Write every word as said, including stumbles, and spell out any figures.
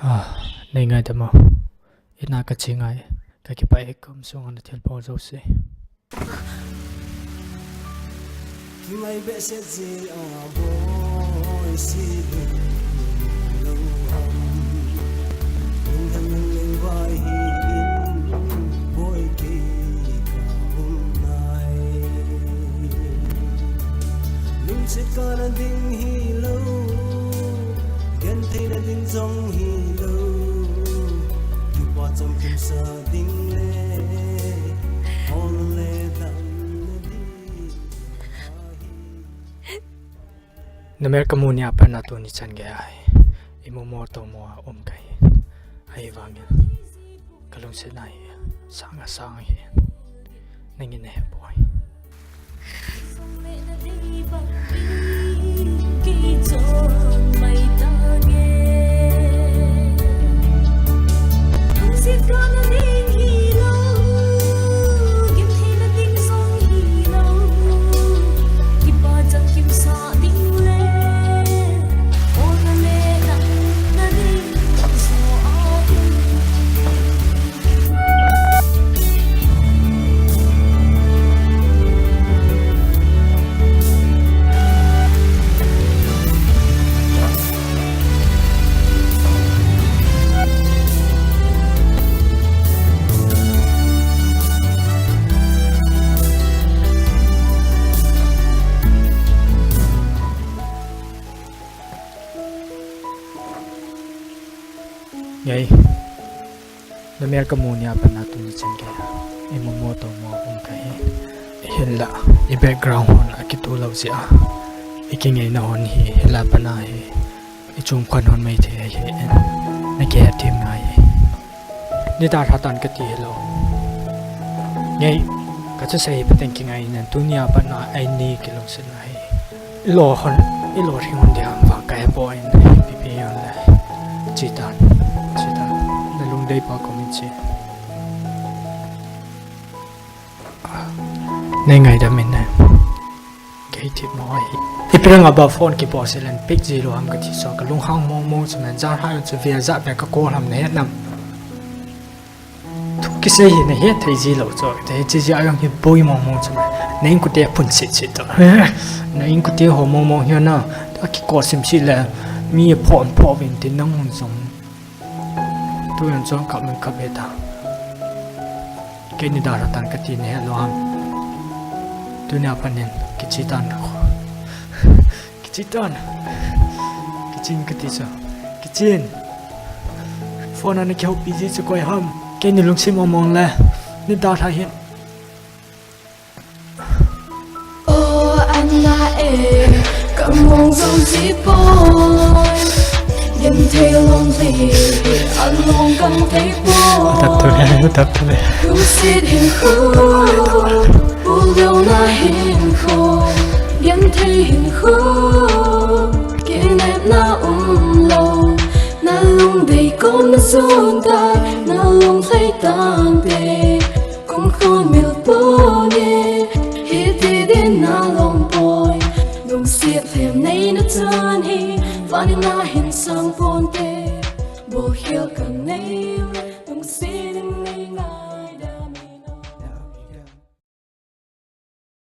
Ah, nei ngaidam o. Ina kache ngai. Kakipah e, kum sunga nathilbol jouse. Kingai behseh jeh a boi, si lou ham. Lungdam leng leng vai hi in, boi kei ka um nai. Lungset kana ding hilou, gentheina ding jong hilou, kipah chamkimsa ding le, hol le damna ding ahi. Namel kamu nia pat a tuni chan geiya hi, imu mo tou mo a um kahi. Ahivangin kalungsetna hi sang a sang ahi. Nangin nahe poi. Ngai. Namel kamu nia pat a tuni chan geiya imu mo tou mo a um kahi. Hinla, i background hon a kitu lou jeh a, i kingaina hon hi, hilai a pat a hi, i chom khat hon maithei ahi in, nakihet them ngai. Nidalha tan kati hilou. Ngai, kathusei hi phaten kingai in, tunia pat a eini kilungsetna hi I lo hon, i lo hing hon dia vang kahe poi, ipi pi hon le. Chetan, chetan. Nalungdei pa comment che. Nei ngaidam in ne. Kei thip mo ahi. Ipi langa ba phone kibol selen pick ji lou ham kati chu kalunghang mong mong chu men, jan hai chu via ja pe ka call ham nahet nam. Thu kisei hi nahet thei ji lou chu, te hiche jeh a jong hi boi mong mong chu. Na inkote phun sit sit to. Na inkote ho mong mong hi na. Aki call sim sit le. Mi phone pho vin tin nang hung jong. Tu jong chong kap min kap e ta. Kei nidalha tan kati nahet lou ham. Tunia pat in kiche tan. Kiche tan. Kichen kati chu. Kichen. Phone a na kihoupi ji chu koi ham. Kei ni lungsim mong mong le. Nidalha hin. O Anna e, ka mong jong ji poi. Genthei lom thei, along kam thei poi. Tap tu le, tap tu le. Lungset hinkho. Puldouna hinkho, genthei hinkho, kinepna umlou, na lungdei kom na jon tai, na lunglhai tante, kumkhon mil pon e, hiti din na lom poi, lungset lhem nei na chan hi, van in na hin sang ponte, bolkhel ka nei.